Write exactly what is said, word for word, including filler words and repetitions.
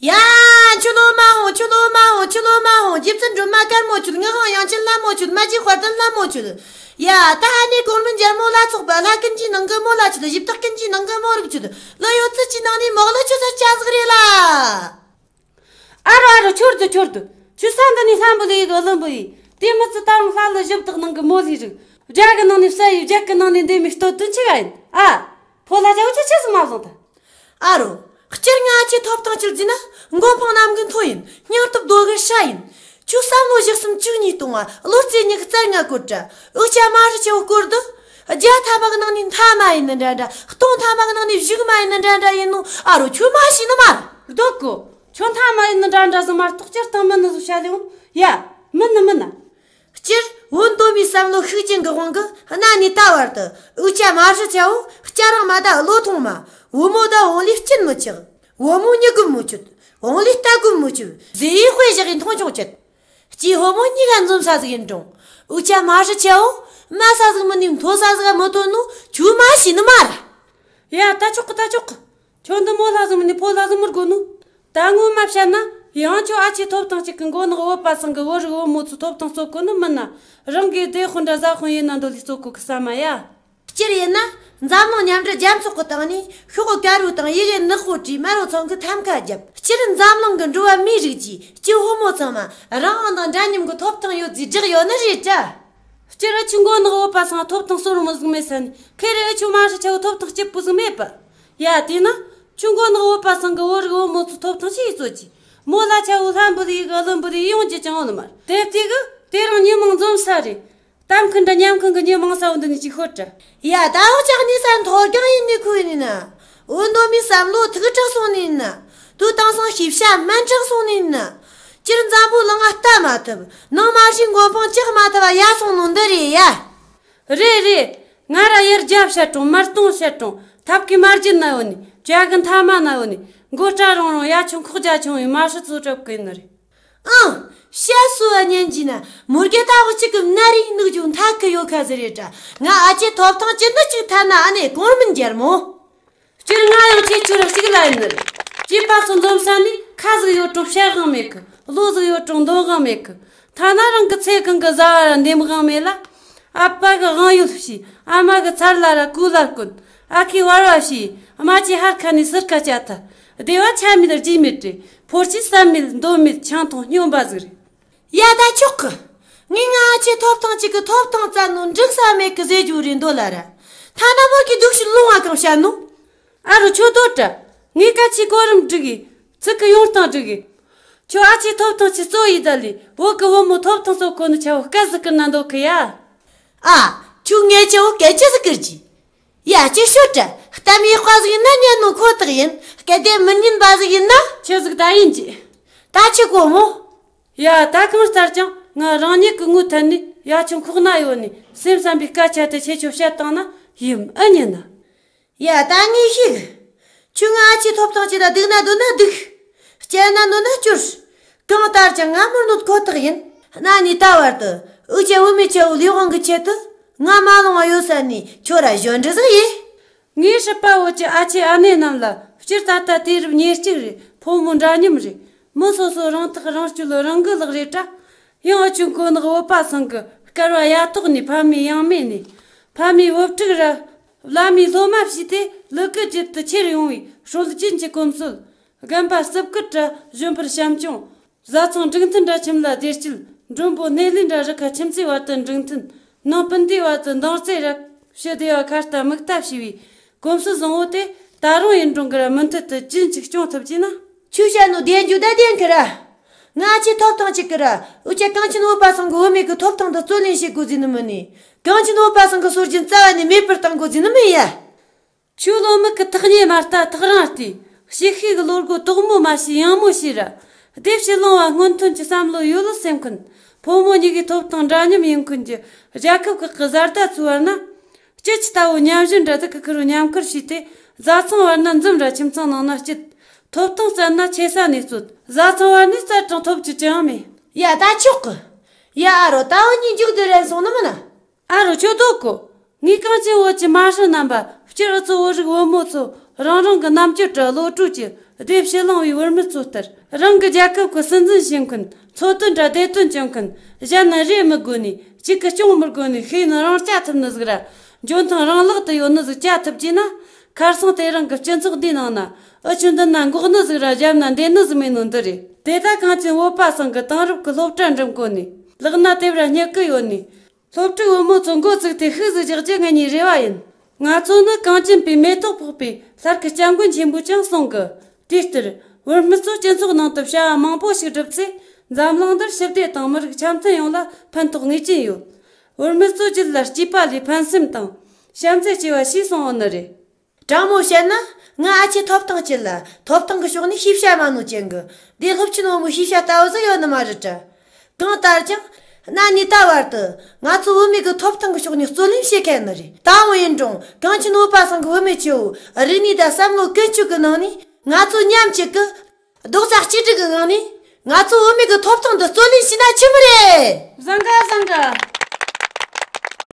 ཡ། ཁྱོད་ལོ་མ་འོང་། ཁྱོད་ལོ་མ་འོང་། ཁྱོད་ལོ་མ་འོང་། རྗེ་བཙུན་སྒྲོལ་མ་དཀར་མོ་ཁྱོད། ངག་དབང་དབྱངས་ཅན་ལྷ་མོ་ཁྱོད། སྨྲ་བརྗོད་དཔལ་ལྡན་ལྷ་མོ་ཁྱོད། ཡ། ད་ཨ་ནེ་གོང་མིན་རྒྱལ་མོ་ལ་སོགས་པ་ལྷ་ཀུན་གྱི་ནང་གི་མོ་ལ་ཁྱོད། གཞི་བདག་ཀུན་གྱི་ནང་གི་མོ་རིགས་ཁྱོད། ལོ་ཡོད་ཚད་ཀྱི་ནང་ནས་མོག་ལོ་ཁྱོད་ས་ཆ་ཟིག་རེད་ལ། ཨ་རོ་ཨ་རོ། ཁྱོད་དུ་ཁྱོད་དུ། ཁྱོད་ས་འདི་ནས་ལྷམ་བུ་ལི་ཡི་གི་ལུམ་བུ་ཡི། དེ་མི་ཚེ་ད་རུང་ལྷ་ལུ་བཞི་བདག་ནང་གི་མོ་ལི་རིགས། དགྲ་གི་ནང་ནས་བསད་ཡི། རྒྱལ་གི་ནང་ནས་འདེམས་མི་སྟོད་དུ་འཆི་ག་ཡིན། ཨ། ཕོ་ལྷ་ཅག་ཁྱོད་ཆི་ཟིག་མ་བཟུང་ད། ཨ་རོ། སྤྱིར་ང་ཁྱེད་ཐོབ་ཐང་ཁྱེར་རྒྱུ་ན་མགོ་འཕང་གནམ་གི་མཐོ་ཡིན། སྙིང་སྟོབས་རྡོ་གི་ཧྲ་ཡིན། ཁྱོད་བསམ་བློ་བཞི་གསུམ་བཅུ་གཉིས་གཏོང་བ། བློ་རྩེ་གཉིས་ཀྱི་རྩར་ང་བཀོད་དྲ། འུ་ཅག་མ་ཧྲི་ཆེ་བོ་སྐོར་དུ། བརྒྱ་ཐ་མ་གི་ནང་ནས་མཐའ་མ་ཡིན་ནི་འདྲ་འདྲ། སྟོང་ཐ་མ་གི་ནང་ནས་གཞུག་མ་ཡིན་ནི་འདྲ་འདྲ་ཡིན་ནོ། ཨ་རོ་ཁྱོད་མ་ཤེས་ནི་མ་རེད། སྡོད་གོ། ཁྱོད་མཐའ་མ་ཡིན་ནི་འདྲ་འདྲ་ཟིག་མ་གཏོགས་སྤྱིར་བཏང་མིན་ནི་ཟིག་བཤད་ལེ་འོང་། ཡ། མིན་ནི་མིན་ན། སྤྱིར་བོད་མདོ་མིའི་བསམ་བློ་ཤུགས་ཅན་གྱི་དབང་གིས་གནའ་ནས་ད་བར་དུ་འུ་ཅག་མ་ཧྲི་ཆེ་བོ་སྐྱ་རེངས་མ་ད་བློ་ཐོངས་མ། བུ་མོ་ད་བོང་ལུས་སྐྱིན་མི་ཆག། བུ་མོ་མྱི་རྒོད་མི་ཆོད། བོང་ལུས་རྟ་རྒོད་མི་ཆོད། ཟས་ཡིས་དཔེ་བཞག་གི་མཐོང་ཆུང་བྱེད། སྐྱེས་ཕོ་མོ་གཉིས་ཀ་འཛོམས་ས་ཟིག་ཡིན་རུང་། འུ་ཅག་མ་ཧྲི་ཆེ་བོ་དམའ་ས་ཟིག་མིན་ནས་མཐོ་ས་ཟིག་མི་ཐོན་ནོ་ཁྱོད་མ་ཤེས་ནི་མ་རེད། ཡ། ད་ཆོག་གི། ད་ཆོག་གི། ཁྱོད་འདི་མོ་ལྷ་ཟིག་མིན་ནས་ཕོ་ལྷ་ཟིག་མི་དགོས་ནོ། ད་ངོ་མ་བཤད་ན་ཡང་ཁྱོད་ཨ་ཅེ་ཐོབ་ཐང་གཅིག་གི་མགོ་ནག་བོད་པ་ཚང་གི་བོད་རིགས་བུ་མོ་ཚོ་ཐོབ་ཐང་རྩོད་གོ་ནི་མིན་ན། རང་གི་སྡེ་དཔོན་འདྲ་བཟའ་དཔོན་ཡིན་ན་འདོད་ལས་རྩོད་གོ་གི་ས་མ་ཡ། སྤྱིར་ཡིན་ན། འཛམ་གླིང་མཉམ་འབྲེལ་རྒྱལ་ཚོགས་ཀྱི་སྟེང་ནས་ཤོག་དཀར་རོ་དང་ཡི་གེ་ནག་པོ་བྲིས་དམར་པོ་ཚང་གི་ཐམ་ཀ་བརྒྱབ། སྤྱིར་འཛམ་གླིང་གི་འགྲོ་བ་མིའི་རིགས་ཀྱིས་སྐྱེས་ཕོ་མོ་ཚང་མ་རང་དབང་དང་འདྲ་མཉམ་གྱི་ཐོབ་ཐང་ཡོད་ཅེས་བསྒྲགས་ཡོད་ནི་རེད་དྲ། སྤྱིར་ཨ་ཆུ་མགོ་ནག་བོད་པ་ཚང་ཐོབ་ཐང་སོར་མོ་ཟིག་མེད་ས་ནས། ཁེ་རེ་ཨ་ཆུ་མ་ཧྲི་ཆེ་བོ་ཐོབ་ཐང་སྐྱིད་པོ་ཟིག་མེད་པ། ཡ། དེས་ན་ཆུ་མགོ་ནག་བོད་པ་ཚང་གི་བོད་རིགས་བུ་མོ་ཚོ་ཐོབ་ཐང་ཆི་ཡིས་རྩོད་ཀྱི། མོ་ལ་ཆ་བོ་ལྷམ་བུ་ལི་ཡི་གི་ལུམ་བུ་ལི་ཡི་ཡོང་རྒྱུ་ཅང་ཡོད་ནི་མ་རེད། དེ་དུས་གི་དེ་རིང་མྱི་མང་འཛོམས་ས་རེད། གཏམ་མཁན་འདྲ་མཉམ་མཁན་གི་མྱི་མང་ས་བོ་འདི་ནས་ཅིག་ཤོད་དྲ། ཡ། ད་འུ་ཅག་གནས་ས་མཐོ་སྒང་ཡིན་ནི་ཁུལ་ཡིན་ན། བོད་མདོ་མིའི་བསམ་བློ་ཐུགས་དྲག་སོང་ནི་ཡིན་ན། དུ་དང་སང་ཤེས་བྱ་དམན་དྲག་སོང་ནི་ཡིན་ན། སྤྱིར་འཛམ་བུ་གླིང་ང་ལྟ་མ་ཐུབ། ནང་མ་ཧྲི་མགོ་འཕང་བཅག་མ་ཐུབ་པ་ཡ་སོང་ནོ་འདི་རེད་ཡ། རེད་རེད། ང་ར་ཡར་རྒྱ་བཤད་རུང་མར་སྟོང་བཤད་རུང་ཐབ་ཀའི་མར་རྒྱུད་ན་ཡོད་ནི། བྱ་གི་མཐའ་མ་ན་ཡོད་ནི། མགོ་སྐྲ་རིང་རིང་ཡ་ཆུང་ཁོག་རྒྱ་ཆུང་བའི་མ་ཧྲི་ཚོ་གྲབས་གི་ཡིན་ནི་རེད། ཨང་། བཤད་སྲོལ་བ་ཉན་གྱིས་ན་མོར་གེ་ལྟ་བུ་གཅིག་གི་མནའ་རིགས་ནུག་རྒྱུ་མཐའ་ཁུ་ཡོད་ཁ་ཟེར་རེད་དྲ། ང་ཨ་ཅེ་ཐོབ་ཐང་ཅི་ནི་གཅིག་ཐ་ན་ཨ་ནེ་གོང་མིན་རྒྱལ་མོ། སྤྱིར་ང་ཡང་ཁྱེད་ཆོ་ར་གཅིག་ལ་ཡིན་ནི་རེད། སྐྱེས་པ་ཚོ་འཛོམས་ས་ནས་ཁ་ཟིག་ཡོད་རུང་བཤད་དབང་མེད་གི། བློ་ཟིག་ཡོད་རུང་འདོན་དབང་མེད་གི། ཐ་ན་རང་གི་ཚེ་གང་གི་བཟའ་བ་ར་འདེམས་དབང་མེད་ལ། ཨ་ཕ་གི་དབང་ཡོད་ཕྱིས། ཨ་མ་གི་ཚར་ལ་ར་གོས་ལ་གོན། ཨ་ཁུའི་བར་བ་ཕྱིས། རྨ་བྱའི་ཕར་ཁ་ནས་ཚུར་ཁ་བཅད་ཐལ། སྡེ་བ་ཆ་མེད་རྗེས་མེད་རེད། ཕོར་ཆས་ཟ་མེད་འདོད་མེད་ཆང་འཐུང་སྨྱོན་པ་ཟིག་རེད། ཡ། ད་ཆོག་གི། ངས་ང་ཨ་ཅེ་ཐོབ་ཐང་གཅིག་གི་ཐོབ་ཐང་བཙལ་ནོ་འགྲིག་ས་མེད་གི་ཟེར་རྒྱུ་རེད་འདོད་ལ་ར། ཐ་ན་མོར་གི་སྡུག་ཤི་ལུང་བ་གང་བཤད་ནོ། ཨ་རོ་ཁྱོད་སྡོད་དྲ། ངས་སྐད་ཆའི་གོ་རིམ་སྒྲིག་གི། ཚིག་གི་ཡོང་སྟངས་སྒྲིག་གི། ཁྱོད་ཨ་ཅེ་ཐོབ་ཐང་ཆི་རྩོད་ཡི་ད་ལི་བོད་གི་བུ་མོ་ཐོབ་ཐང་རྩོད་གོ་ནི་ཆ་བོ་སྐད་ཟིག་ཀིར་ན་འདོད་གི་ཡ། ཨ། ཁྱོད་ངས་ཆ་བོ་སྐད་ཆ་ཟིག་ཀིར་གྱི། ཡ། ཅི་ཤོད་དྲ། གཏམ་ཡག་པ་ཟིག་ཡིན་ན་ཉན་ནོ་ཁོ་ཐག་ཡིན། སྐད་དེ་མི་ཉན་པ་ཟིག་ཡིན་ན། ཆི་ཟིག་ད་ཡིན་གྱི། ད་ཆི་གོ་མོ། ཡ། ད་གང་ལྟར་ཀྱང་ང་རང་ཉིད་ཀྱི་ངོ་ཐད་ནས་ཡ་ཆུང་ཁོག་ན་ཡོད་ནས་སེམས་བསམ་པའི་སྐད་ཆ་དེ་ཁྱེད་ཆོ་བཤད་བཏང་ན་ཡིན་ཨེ་ཉན་ན། ཡ། ད་ངས་ཤིག། ཁྱོད་ང་ཨ་ཅེ་ཐོབ་ཐང་ཅི་ད་སྡུག་ན་སྡུག་ན་སྡུག། སྐྱལ་ན་ནོར་ན་སྐྱུར། གང་ལྟར་ཀྱང་ང་མི་གནོད་ཁོ་ཐག་ཡིན། གནའ་ནས་ད་བར་དུ་འུ་ཅག་བུད་མེད་ཆ་བོ་ལས་དབང་གི་ཆེད་དུ་ང་མ་ལོང་བ་ཡོད་ས་ནས་ཁྱོད་ར་གཞོན་འདྲི་ཟིག་ཡིན། ངའི་སྲིད་པ་བོད་ཀྱི་ཨ་ཅེ་ཨ་ནེ་རྣམས་ལ། སྤྱིར་ད་ལྟ་དུས་རབས་ཉེར་གཅིག་རེད། ཕོ་མོ་འདྲ་མཉམ་རེད། མི་སོ་སོ་རང་ཐག་རང་གཅོད་རང་གི་ལག་རེད་དྲ། ཡང་ཨ་ཆུ་མགོ་ནག་བོད་པ་ཚང་གི་སྐལ་བ་ཡ་ཐོག་ནས་ཕ་མེས་ཡང་མེས་ནས། ཕ་མེས་བུ་ཕྲུག་ར་བླ་མའི་སློབ་མ་བྱས་ཏེ་ལུ་གུ་རྒྱུད་དུ་ཁྱེར་ཡོང་བའི་སྲོལ་རྒྱུན་གྱི་གོམས་སྲོལ། རྒན་པ་རྩིབ་ཀི་འདྲ་གཞོན་པར་བྱམས་སྐྱོང་། བཟའ་ཚང་འགྲིག་མཐུན་འདྲ་ཁྱིམ་ལ་བདེ་སྐྱིད། མགྲོན་པོ་སྣེ་ལེན་འདྲ་རི་ཁ་ཁྱིམ་མཚེས་བར་དུ་འགྲིག་མཐུན། ནང་སྤུན་ཟླའི་བར་དུ་འདང་རྩེ་ར་ཞུ་བདེ་བ་ཁ་ལྟ་མིག་ལྟ་བྱས་པའི་གོམས་སྲོལ་བཟང་བོ་དེ་ད་རུང་ཡུན་རིང་གི་ར་མུ་མཐུད་དུ་རྒྱུན་གཅིག་སྐྱོང་ཐུབ་ཀྱི་ན། ཁྱོད་བཤད་ནོ་བདེན་རྒྱུ་ད་བདེན་གི་ར། ང་ཨ་ཅེ་ཐོབ་ཐང་གཅིག་གི་ར། འུ་ཅག་གངས་ཅན་བོད་པ་ཚང་གི་བུད་མེད་གི་ཐོབ་ཐང་དུ་རྩོད་ལེན་བྱེད་དགོས་ཟེར་ནི་མིན་ནི། གངས་ཅན་བོད་པ་ཚང་གི་སྲོལ་རྒྱུན་རྩ་བ་ནས་མེད་པར་གཏང་དགོས་ཟེར་ནི་མིན་ཡ། ཆོས་བློ་མིག་གི་ཐག་ཉེ་མ་ལྟ་ཐག་རིང་ལྟོས། ཞིག་ཤེས་གི་བློ་སྒོ་དོག་མོ་མ་ཕྱེ་ཡང་མོ་ཕྱེ་ར། སྡེབ་ཞིག་ལོང་བ་སྔོན་ཐོན་གྱི་བསམ་བློ་ཡོད་ལུགས་སེམས་མཁན། ཕོ་མོ་གཉིས་ཀའི་ཐོབ་ཐང་འདྲ་མཉམ་ཡིན་མཁན་གྱི་རྒྱལ་ཁབ་ཁག་གི་བཟའ་ཟླ་ཚོའི་བར་ན། སྐྱེ་ཆུ་ལྟ་བུ་མཉམ་བཞིན་འདྲ་དུ་ཁུ་ཁུ་རུ་མཉམ་ཁུར་བྱས་ཏེ། བཟའ་ཚང་བར་ན་འཛུམ་ར་ཁྱིམ་ཚང་ནང་ན་སྐྱིད། ཐོབ་ཐང་བཙལ་ན་ཆེ་ས་ནས་རྩོད། བཟའ་ཚང་བར་ནས་བཙལ་དྲང་ཐོབ་རྒྱུ་ཅི་ཡང་མེད། ཡ་ད་ཆོག་གི། ཡ་ཨ་རོ་ད་བུ་གཉིས་མཇུག་བསྡུ་རན་སོང་ནི་མིན་ན། ཨ་རོ་ཁྱོད་སྡོད་གོ། ངས་གངས་ཅན་བོད་ཀྱི་མ་ཧྲི་རྣམ་པ་སྤྱིར་ཨུ་ཚོ་བོད་རིགས་བུ་མོ་ཚོ་རང་རང་གི་རྣམ་དཔྱོད་དྲ་བློ་གྲོས་ཀྱི་ སྡེ་ཕྱི་གླིང་བའི་བུད་མེད་ཚོ་ལྟར། རང་གི་རྒྱལ་ཁབ་ཀྱི་སྲིད་འཛིན་བྱེད་མཁན། འཚོ་དོན་དྲ་བདེ་དོན་སྐྱོང་མཁན། གཞན་ལ་རེ་མི་དགོས་ནས། གཅིག་གིས་སྐྱོང་མི་དགོས་ནས། ཤེས་ཡོན་རང་རྐྱ་ཐུབ་ནི་ཟིག་ར། འཇོན་ཐང་རང་ལག་ཏུ་ཡོད་ནི་ཟིག་བྱ་ཐུབ་ཀྱིས་ན། ཁར་སང་དེ་རིང་གི་སྤྱི་ཚོགས་འདིའི་ནང་ན། འུ་ཆོ་འདི་ན་འགོག་ནི་ཟིག་ར། བཞབ་ན་འདེད་ནི་ཟིག་མེད་ནོ་འདི་རེད། དེ་ད་གངས་ཅན་བོད་པ་ཚང་གི་དེང་རབས་ཀྱི་སློབ་གྲྭ་འགྲིམ་གོ་ནས། ལག་ན་དེབ་ར་སྙེག་གི་ཡོད་ནས། སློབ་ཕྲུག་བུ་མོ་ཚོ་འགོ་བཙུགས་ཏེ་ཤུགས་ཟིག་རྒྱག་རྒྱུ་ངེད་གཉིས་རེ་བ་ཡིན། ང་ཚོ་ནི་གངས་ཅན་པའི་མེ་ཏོག་ཕོག་པའི་ལྷར་གི་སྐྱབས་མགོན་ཆེན་པོས་ཀྱང་གསུང་གི། དེ་ལྟར། བུད་མེད་ཚོ་སྤྱི་ཚོགས་ནང་དུ་བྱ་བ་མང་པོ་ཞིག་བསྒྲུབས་ཚེ། འཛམ་གླིང་འདིར་ཞི་བདེ་དང་མི་རིགས་འཆམ་མཐུན་ཡོང་ལ་ཕན་ཐོགས་ངེས་ཅན་ཡོད། བུད་མེད་ཚོ་རྒྱུད་ལ་སྐྱིད་པ་ལས་ཕན་སེམས་དང་། བྱམས་བརྩེ་སྐྱེ་བ་ཞེས་གསུང་བ་ནི་རེད། དྲང་མོ་བཤད་ན། ང་ཨ་ཆེ་ཐོབ་ཐང་སྤྱི་ལ་ཐོབ་ཐང་གི་ཕྱོགས་ནས་ཤེས་བྱ་མ་ནོར་ཅན་གི། འདི་སློབ་ཆེན་བུ་མོའི་ཤེས་བྱ་ལྟ་བུ་ཟིག་ཡོད་ནི་མ་རེད་དྲ། གང་ལྟར་ཀྱང་། གནའ་ནས་ད་བར་དུ་ང་ཚོ་བུད་མེད་ཀྱི་ཐོབ་ཐང་གི་ཕྱོགས་ནས་རྩོད་ལེན་བྱེད་མཁན་ནི་རེད། ད་འོ་ཡིན་རུང་གངས་ཅན་བོད་པ་ཚང་གི་བུད་མེད་ཆེ་བོ་རིག་གནས་དང་བསམ་བློ་ཀུན་སྤྱོད་ཀྱི་ནང་ནས་ང་ཚོ་མཉམ་གཅིག་གི་རྡོག་རྩ་གཅིག་སྒྲིལ་གྱི་ངང་ནས་ང་ཚོ་བུད་མེད་ཀྱི་ཐོབ་ཐང་འདི་རྩོད་ལེན་བྱས་ན་ཆི་མོ་རེད། བཟང་ག་བཟང་ག